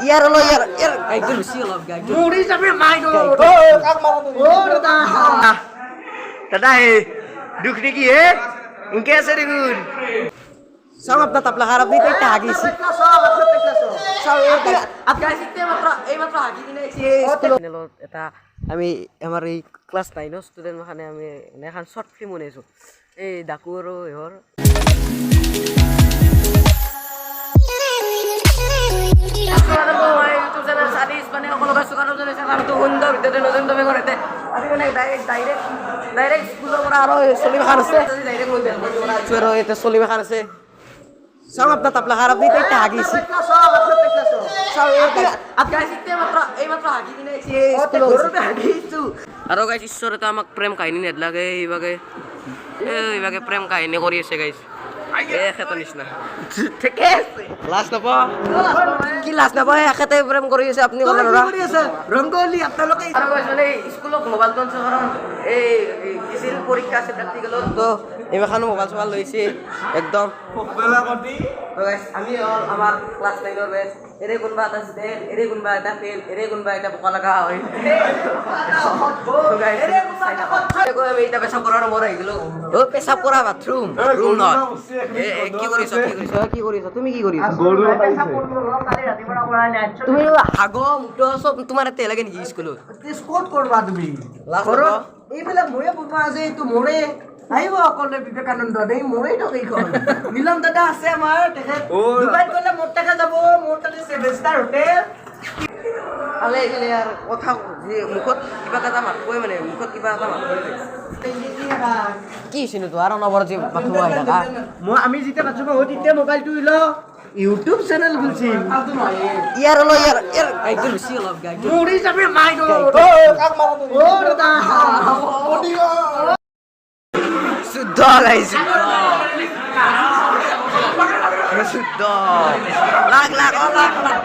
ইয়াৰ অলপ ইয়াৰ ইয়াৰ গাইটো বেছি অলপ গাইটো। মৰি যাবি মাইৰ। দাদা দাদা, হে দুখ নেকি হে? ইনকে আছে দেখোন। চাওক আপোনাৰ তাপলা খাৰাপ দি তাই হাগিছে। এইমাত্ৰ হাগি কিনে স্কুলত এটা আমি আমাৰ এই ক্লাছ নাইনৰ ষ্টুডেণ্ট মানে আমি মানে এখন শ্বৰ্ট ফিল্ম বনাইছোঁ, এই ডাকু আৰু ইহৰ। মানে সকলোকে স্বাগতম জনাইছে আৰু সুন্দৰ ভিডিঅ'তে নতুন টপিকৰ সৈতে। আজি মানে ডাইৰেক্ট ডাইৰেক্ট ডাইৰেক্ট স্কুলৰ পৰা আৰু চলিবাখান আছে। ডাইৰেক্ট মই বেলকনিৰ পৰা আছোঁ আৰু এতিয়া চলিবাখান আছে। চাওক আপোনাৰ তাপলা খাৰাপ দি তাই হাগিছে। এইমাত্ৰ হাগি কিনে। আৰু গাইছ, ঈশ্বৰেতো আমাক প্ৰেম কাহিনী নেদলাগে। এইভাগে এইভাগে প্ৰেম কাহিনী কৰি আছে গাইছ, এখেতৰ নিচিনা। ঠিকে আছে। লাজ নাপাওঁ কি? লাজ নাপায়, এখেতে প্ৰেম কৰি আছে, আপুনি ক'লে নৰা। ৰংগলী আপোনালোকে। আৰু গাইছ, মানে স্কুলত মোবাইলটো আনছে, কাৰণ এই কিছিল পৰীক্ষা আছে প্ৰেক্টিকেলত, তো এইমাখানো মোবাইল চোবাইল লৈছে একদম। তো গাইছ, আমি হ'ল আমাৰ ক্লাছ নাইনৰ বেচ। এৰে কোনোবা এটা ষ্টুডেণ্ট, এৰে কোনোবা এটা ফেইল, এৰে কোনোবা এটা বোকা লগা হয়। তো গাইছ, আমি এতিয়া পেচাব কৰাৰ ৰুমত আহি গ'লো। অ' পেচাব কৰা বাথৰুম, ৰুম নহয়। এ কি কৰিছ? কি কৰিছ? কি কৰিছ তুমি? কি কৰিছ তুমি? হাগ মুত চব তোমাৰ ইয়াতে লাগে নেকি স্কুলত? ক'ত কৰবা তুমি? লাজ ঘৰত নাপাওঁ? এইবিলাক ময়ে বনোৱা আছে, এইটো মোৰে। আহিব অকলে বিবেকানন্দ, এই মোৰেই তো এইখন। নীলম দাদা আছে আমাৰ, তেখেত ডুবাইত গ'লে মোৰ তাতে যাব, মোৰ তাতে ছেভেন ষ্টাৰ হোটেল। আলে এইফালে আৰু কথা যি মুখত কিবা এটা মাতবই, মানে মুখত কিবা এটা মাতবই। কি হৈছিল তো আৰু অনবৰত যে বাথৰুম আহি থাকা? মই আমি যেতিয়া বাথৰুম আহোঁ তেতিয়া মোবাইলটো ল ইউটিউব চেনেল খুলছিল। ইয়াৰ অলপ ইয়াৰ ইয়াৰ গাইটো বেছি অলপ গাইটো। মৰি যাবি মাইৰ। দাদা। শুদ্ধ গাইছ, শুদ্ধ। লাখ লাখ, অ লাখ লাখ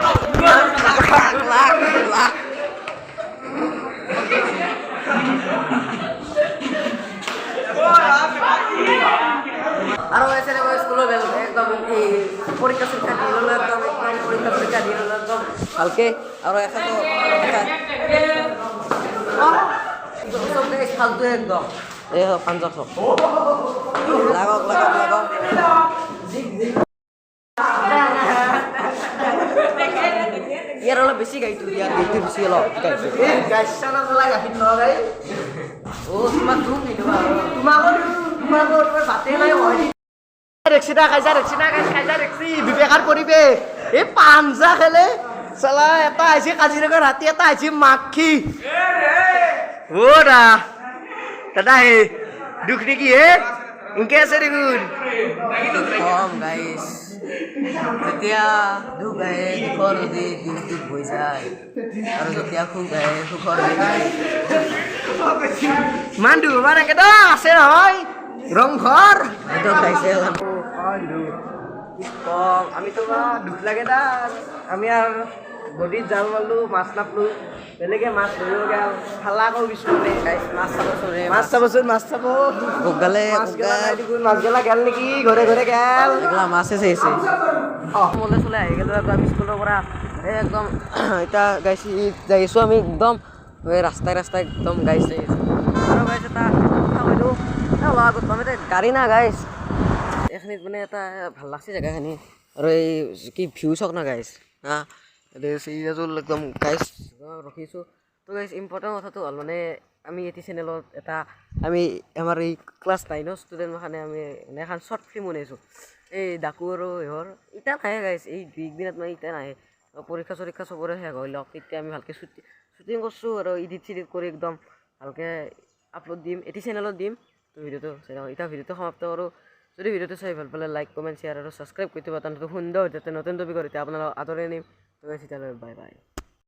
লাখ লাখ লাখ। আৰু এনেকৈ স্কুলৰ একদম এই পৰীক্ষা চৰীক্ষা দি ল'লো, একদম একদম পৰীক্ষা চৰীক্ষা দি ল'লো একদম ভালকে। আৰু এখেতো চব গাইছ, ফাল্টু একদম। এই পাঞ্জাৱ চব লাগক লাগক লাগক। ইয়াৰ অলপ বেছি গাইটো, ইয়াৰ গাইটো বেছি অলপ গাইছো। অ' তোমাক দুখ নিদিবা। তোমাকো তোমাকো, তোমাৰ ভাতে নাই হয়। দেখছি না খাইছা, দেখছি না খাইছা, দেখছি বিবেকাৰ পৰিৱেশ। এই পাঞ্জা খেলে চালা, এটা আহিছে কাজিৰঙাৰ হাতী, এটা আহিছে মাখি। অ' দা দাদা, হে দুখ নেকি হে? ইনকে আছে দেখোন। কম গাইছ, যেতিয়া দুখ আহে দুখৰ নদী দুখ দুখ বৈ যায়, আৰু যেতিয়া সুখ আহে সুখৰ নদী। ইমান দুখ হ'ব নাগে দা, আছে নহয় ৰংঘৰ। একদম গাইছে। কম আমিতো বা দুখ লাগে দা। আমি আৰু নদীত জাল মাৰলো, মাছ নাপলো, বেলেগে মাছ ধৰিব গেল, খালা আকৌ কিছুমানে। গাইছ, মাছ চাবচোন ৰে। মাছ চাবচোন, মাছ চাব। গোগালে। মাছ গেলা নাই দেখোন, মাছ গেলা গেল নেকি, ঘৰে ঘৰে গেল। এগলা মাছে চাইছে। অসমলৈ চলে আহি গ'লো একদম স্কুলৰ পৰা। এই একদম এতিয়া গাইছ যাই আছোঁ আমি একদম এই ৰাস্তাই ৰাস্তাই একদম গাইছ যাই আছোঁ। আৰু গাইছ, এটা কথা কৈ দিওঁ, এই অলপ আগত আমি এতিয়া গাড়ী না গাইছ, এইখিনিত মানে এটা ভাল লাগছে জেগাখিনি। আৰু এই কি ভিউ চাওক না গাইছ। হা, একদম গাইছ ৰখিছোঁ। তো গাইছ, ইম্পৰ্টেণ্ট কথাটো হ'ল মানে আমি এটি চেনেলত এটা আমি আমাৰ এই ক্লাছ নাইনৰ ষ্টুডেণ্ট মানে আমি মানে এখন শ্বৰ্ট ফিল্ম বনাইছোঁ, এই ডাকু আৰু ইহৰ। এতিয়া নাহে গাইছ, এই দুই একদিনত মানে এতিয়া নাহে। পৰীক্ষা চৰীক্ষা চবৰে শেষ হৈ লওক, তেতিয়া আমি ভালকৈ শ্বুটিং কৰিছোঁ আৰু এডিট চিডিট কৰি একদম ভালকৈ আপলোড দিম, এটি চেনেলত দিম। তো ভিডিঅ'টো চাই থাকক। এতিয়া ভিডিঅ'টো সমাপ্ত কৰোঁ। যদি ভিডিঅ'টো চাই ভাল পালে লাইক, কমেণ্ট, শ্বেয়াৰ আৰু ছাবস্ক্ৰাইব কৰি দিব। নতুন সুন্দৰ ভিডিঅ'তে নতুন টপিকৰ এতিয়া আপোনালোকক আদৰি আনিম। তো গাইছ, তেতিয়াহ'লে বাই বাই।